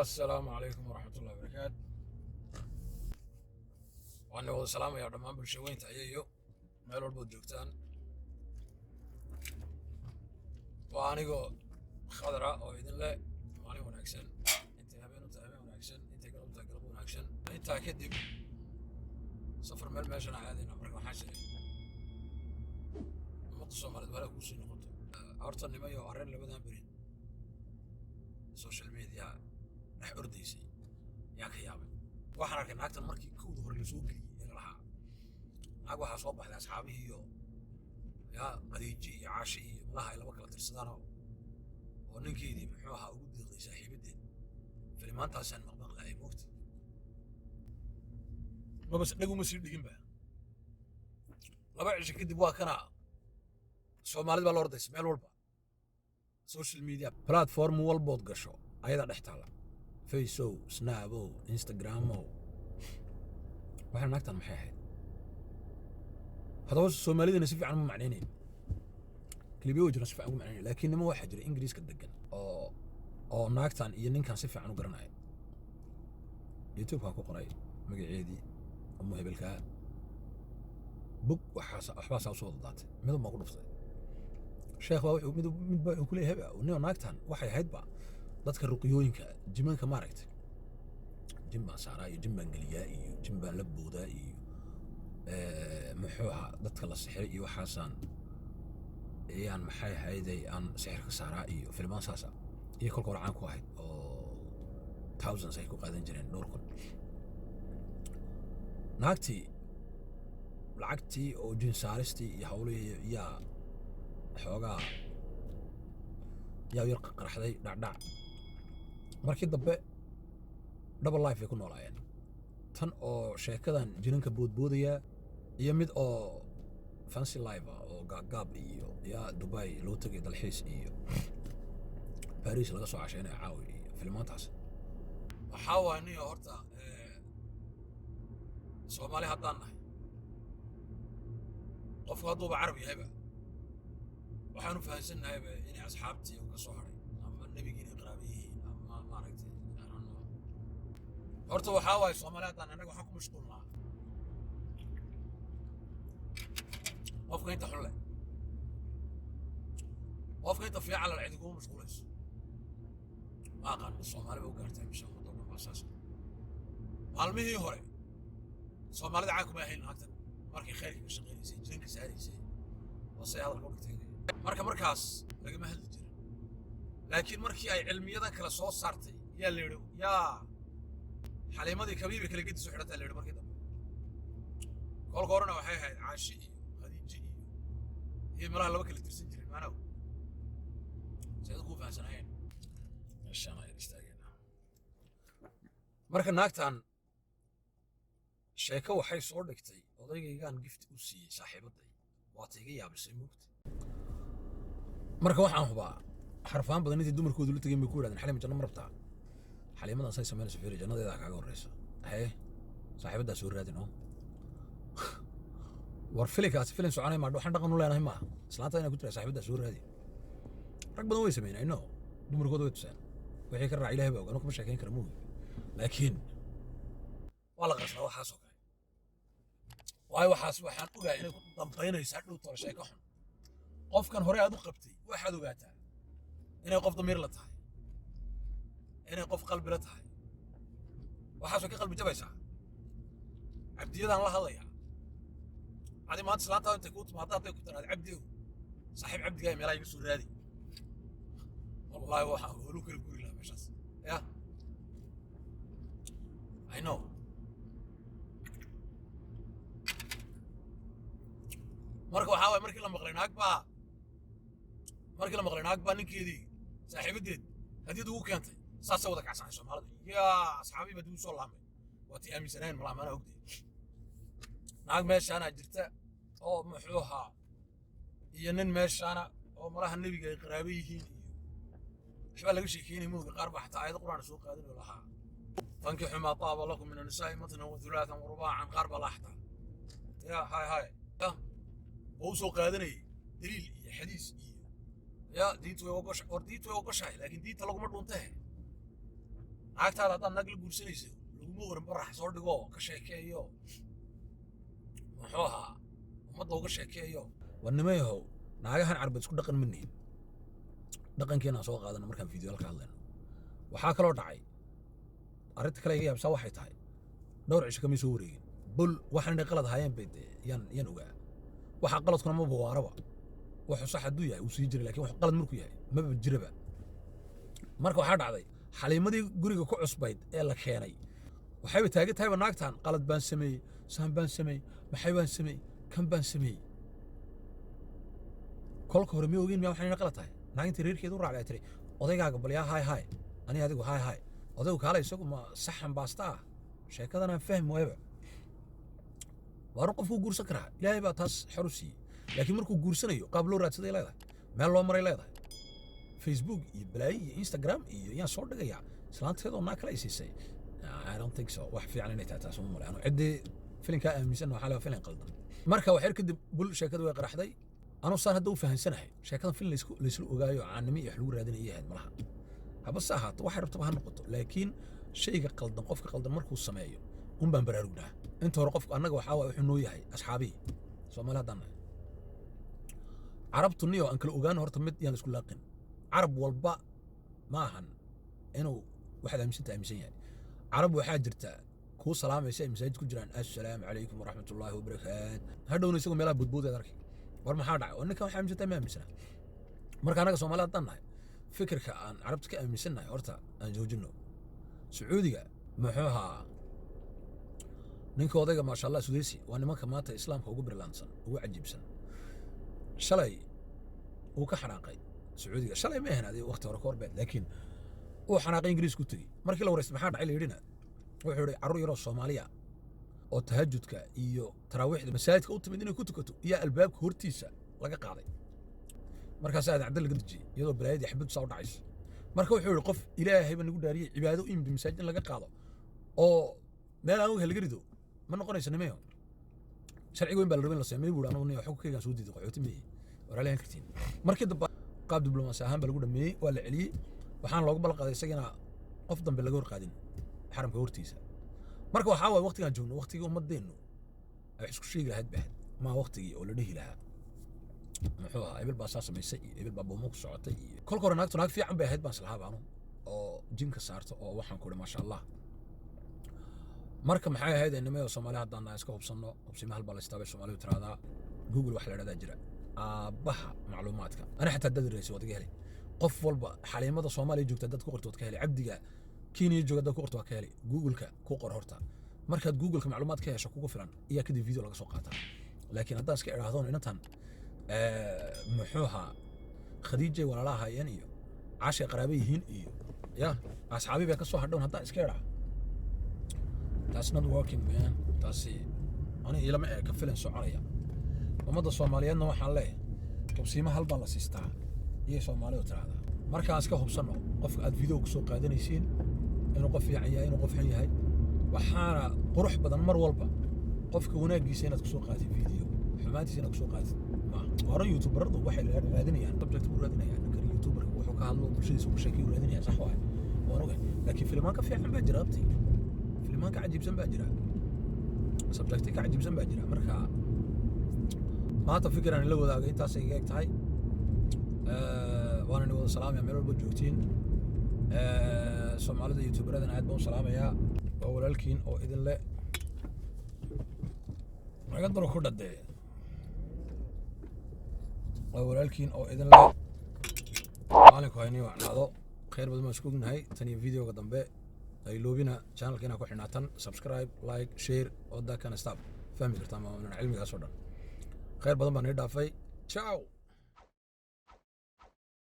Assalaamu calaykum waraxmatullahi wabarakaatu. Waan wada salaamayaa dhammaan bulshaweynta ayayo meel walbood joogtaan. Waa anigoo Khadra oo idin leh maalin wanaagsan, intay habeen u tahay habeen wanaagsan, intay galab u tahay galab wanaagsan. Intaa kadib safar meel meeshan aadayna. Marka waxaa jiray ummadda Soomaaliyeed wala kuusii noqoto. Horta nimayo, arrin labadan beri social media dhex ordaysay yaa ka yaabay. Waxaan arkay naagtan markii kowda hore lasoo geliyey ee lalahaa naag waxaa soo baxday asxaabihii iyo yaa Khadiiji iyo Caashi iyo malaha ay laba kala tirsadaanoo oo ninkeydii muxuu ahaa ugu deeqday saaxiibadeed. Filimaantaasaan maqmaqlaayay, moogta maba dheguma sii dhiginba. 2 cisho kadib waa kana Soomaalida baa la ordaysa meel walba, social media platform walbood gasho ayadaa dhex taalla, Faceow, Snapow, Instagramow. Waxaa naagtan maxay ahayd haddaba? Soomaalidana si fiican uma macnaynayn, clipyo way jiraan si fiican ugu macnaynayn, laakiin nimo waxaa jira Ingiriiska degan oo naagtan iyo ninkan si fiican u garanaya. YouTube-ka ku qoray magaceedii umu hebelkaa bog, waxaas waxbaasaa usoo wada daatay. Midab baa ku dhuftay. Sheekh baa wuxuu mid baa wuxuu ku leeyahay nin naagtan waxay ahayd ba dadka ruqyooyinka jimanka, maaragtay, jin baan saaraa iyo jin baan geliyaa iyo jin baan la boodaa iyo muxuu ahaa dadka la sixiray iyo waxaasaan iyaan maxay ahayday aan sixir ka saaraa iyo filmaan saasa iyo kolka hore caan ku ahayd oo thousands ay ku qaadan jireen, dhowr kun. Naagtii lacagtii oo jin saaristii iyo hawlihii yaa xoogaa yaa yar qaraxday dhacdhac. Markii dambe double life ay ku noolaayeen, tan oo sheekadan jinanka boodboodaya iyo mid oo fancy life ah oo gaagaab iyo yaa Dubai loo tegay dalxiis iyo Paris laga soo casheynaya caawi iyo filmaantaas. Waxaa waay niyo horta Soomaali haddaan nahay, qofku hadduuba Carab yahayba waxaanu fahamsannahayba inay asxaabtii uu ka soo hadhay ama nebigii inay qaraaba yihiin ama maaragtay, I don't know. Horta waxaa waaye Soomaali haddaan annaga waxaan ku mashquulnaa qofka inta xun leh, qofka inta fiican leh cidi kuma mashquulayso. Ma aqaan ma Soomaali ba u gaartay mise ummadda o dhan baa saas. Maalmihii hore Soomaalida caan kuma ahayn naagtan markay khayrka ka shaqaynaysay, jinanka saaraysay oo say hadalka u dhigtay. Marka markaas lagama hadli jirin, laakiin markii ay cilmiyadan kale soo saartay yaa la yidhi yaa Xaliimadii kabiibay kala gedisu xidhataa la yidhi. Markii dambe kolka horena waxay ahayd Caashi iyo Khadiiji iyo malaha laba kala tirsan jirin maanow say dadku u fahamsanaayeen. Meeshaan ayaan istaageenaa. Marka naagtan sheeko waxay soo dhigtay odaygaygaan gift u siiyey saaxiibaday, waata iga yaabisay mugta. Marka waxaan hubaa xarfaan badan intay dumarkoodu la tegeen bay ku yidhahdeen: "Xaliima, janno ma rabtaa? Xaliimadan say samaynayso fiiri, jannadeedaa kaaga horreysa. Haye, saaxiibaddaa soo raadin." Oo war filinkaasi filin soconay maa? Waxaan dhaqan u leenahay maaha islaanta inaa ku tira "saaxiibaddaa soo raadi". Rag badan way sameeyeen, I know, dumarkooda way tuseen. Wixii ka raac Ilahay baa og, anu kama sheekayn kara moogi, laakiin waa la qarsadaa waxaasoo kale. Waayo waxaas waxaan ogahay inay ku dambaynayso hadhow tolo sheeko xun. Qofkan hore aad u qabtay waxaad ogaataa inay qof damiir la tahay, inay qof qalbi la tahay. Waxaas way ka qalbi jabaysaa. Cabdiyadaan la hadlayaa. Adi maanta islaantaa intay kuu timaado hadday ku tiraahdo: "Cabdi ow, saaxiib cabdigaa meelaha iga soo raadi," wallaahi waxaan hoolu kala guri lahaa meeshaas. Ya, I know. Marka waxaa waay markii la maqlay naag baa ninkeedii saaxiibadeed hadiyad ugu keentay, saasay wada kacsanay Soomaalidu. Yaa asxaabii baa dib u soo laamay, waa tii aaminsanayn malaha maanaa ogtay. Naag meeshaana jirta oo muxuu ahaa iyo nin meeshaana oo malaha nebiga ay qaraabo yihiin iyo waxbaa laga sheekeynay mooga. Qaar baa xataa aayado Qur'aan soo qaadan oo lahaa: "فانكحوا ما طاب لكم من النساء مثنى وثلاثا ورباعا". Qaar baa lahaa xataa ya hay hay ya oo u soo qaadanayay daliil iyo xadiis iyo ya diintu way ogoshahay. War diintu way ogoshahay, laakiin diinta laguma dhuntee. Naagtaada haddaad naag la guursanayso, laguma waran barax soo dhigo, ka sheekeeyo, muxuu ahaa, ummadda uga sheekeeyo. War nimayahow, naagahan Carbeed isku dhaqan ma nihin. Dhaqankeenaan soo qaadana markaan fiidiyoal ka hadlayno. Waxaa kaloo dhacay arrinta kale iga yaabsaa, waxay tahay dhowr cisho kamay soo wareegin bul waxaan inay qalad ahaayeen bay dee yaan ogaa. Waxa qaladkuna maba waaraba. Wuxuu sax hadduu yahay wuu sii jiray, lakin wuxuu qalad markuu yahay maba jiraba. Marka waxaa dhacday Xaliimadii guriga ku cusbayd ee la keenay waxayba taagan tahayba: "Naagtan qalad baan sameeyey, saan baan sameeyey, maxay baan sameeyey, kan baan sameeyey." Kolka hore ma ogeyn miyaa waxaan inay qalad tahay? Naaginta reerkeeda u raacday ay tiri: "Odaygaaga bal yaa, haay haay, ani adigu haay haay, odaygu kaale, isagu ma saxan baasta ah?" Sheekadan aan fahmi waayaba. Waa run, qofkuu guursan karaa, Ilaahay baa taas xor u siiyey, laakiin markuu guursanayo qaab loo raadsaday leedahay, meel loo maray leedahay. Facebook iyo balaayo iyo Instagram iyo yaan soo dhigayaa islaanteedoo naag kale ay siisay. I don't think so. Wax fiican inay tahay taas uma malay anu. Ciddii filinkaa aaminsan waxaa leeyahay filin qaldan. Marka wax yar kadib bul sheekadu way qaraxday. Anuu saan hadda u fahansanahay sheekadan filin laysla ogaayo, caanimo iyo wax lagu raadinaya ahayd malaha. Habase ahaato, waxay rabtaba ha noqoto, laakiin shayga qaldan qofka qaldan markuu sameeyo un baan baraarugnaa. Inta hore qofku annaga waxaa waay wuxuu noo yahay asxaabihii Soomaali haddaan nahay. Carabtu niyo aan kala ogaano horta, mid yaan la isku laaqin. Carab walba ma ahan inuu waxaad aaminsanta aaminsan yahay. Carab waxaa jirta kuu salaamaysa ay masaajid ku jiraan, "Assalaamu calaykum waraxmat ullaahi wabarakaat," hadhowna isagoo meelaha boodboodeed arkay. War maxaa dhacay? Oo ninkan waxa aaminsantahay ma aaminsana. Marka annaga Soomaali haddaan nahay, fikirka aan carabta ka aaminsannahay horta aan joojino. Sacuudiga, muxuu ahaa, ninka odayga, maasha Allah, Sudeysi, waa nimanka maanta islaamka ugu brilliantsan, ugu cajiibsan. Shalay uu ka xanaaqay Sacuudiga. Shalay ma ahan, adii waqti hore ka horbeed, laakiin uu xanaaqay, Ingiriis ku tegey. Markii la wareystay maxaa dhacay la yidhina, wuxuu yidhi carruur yaroo Soomaaliya oo tahajudka iyo taraawiixda masaajidka u timid inay ku tukato iyo albaabka hortiisa laga qaaday. Markaas Aadan Cabdal laga dejiyey iyadoo balaayadii xabadu saa u dhacayso. Marka wuxuu yidhi: "Qof Ilaahay ba nagu dhaariyey, cibaado u yimid masaajid in laga qaado oo meel aan ogahay laga rido ma noqonayso. Nimayo, sharci weyn baa la rabay in la sameeyo," buu anugu. Niyo xukunkaygaan soo diiday, qaxooti meeyi waraalayan kartiin. Markii dambe qaab diblomaasi ahaan baa lagu dhameeyey, waa la celiyey, waxaana loogu ballan qaaday isagina qof dambe laga hor qaadin xaramka hortiisa. Marka waxaa waaye waqtigaan joogno waqtigii ummadeennu ay wax isku sheegi lahayd ba ahayd, maa waqtigii oo la dhihi lahaa, muxuu ahaa, hebel baa saa samaysay iyo hebel baa boomo ku socotay. Iyo kolka hore naagtu naag fiican bay ahayd baan islahaa anu, oo jinka saarto oo waxaan ku idhi maasha Allah. Marka maxay ahayd, nimayo Soomaali haddaan nahay, iska hubsanno. Hubsima hal baa la istaabay Soomaalidu tiraahdaa. Google waxa la idhahdaa jira, aabbaha macluumaadka. Ani xataa dad raysay waad iga helay. Qof walba, Xaliimada Soomaaliya joogta dad ku qorto waad ka helay, Cabdiga Kenya jooga dad ku qorto waad ka helay. Google-ka ku qor horta. Markaad Google-ka macluumaad ka hesho kugu filan iyaa kadib video laga soo qaataa. Laakiin haddaan iska idhaahdoon inantan, muxuu ahaa, Khadiijay walaala ahaayeen iyo Cashay qaraabo yihiin iyo ya asxaabi bay ka soo hadhown, haddaan iska idhaa, that's not working, man. Taasi ani ilama eka filan soconaya. Ummadda Soomaaliyeedna waxaan leeyahay, hubsiimo hal baa la siistaa iyay Soomaalidu tiraahdaa. Markaan iska hubsanno qofka aad video ku soo qaadanaysiin inuu qof fiican yahay, inuu qof xun yahay. Waxaana qurux badan mar walba qofka wanaaggiisa inaad kusoo qaadatid video, xumaantiisa inaad kusoo qaadatid maaha. Hore youtuberadu waxay raadinayaan subject buu raadinayaa ninkan youtuberka, wuxuu ka hadlo, bulshadiisa ugu sheekay raadinaya. Sax waaye, waan ogahay, laakiin filimaan ka fiican baa jira, abti, filimaan ka cajiibsan baa jira, subject ka cajiibsan baa jira. Marka maanta fikiraan ila wadaagay intaasay iga eg tahay. Waana ni wada salaamaya meel walba joogtiin. Soomaalida youtuberadana aad baan u salaamayaa. Waa walaalkiin oo idin le naga daro ku dhadee. Waa walaalkiin oo idin le maalinku haynii wacnaado. Khayr badan baan isku ognahay. Tan iyo videoga dambe, ay loobina channelka inaa ku xidhnaatan, subscribe, like, share oo that kind of stuff. Fahmi kartaa maamulina cilmigaas oo dhan. Khayr badan baan ii dhaafay. Ciao.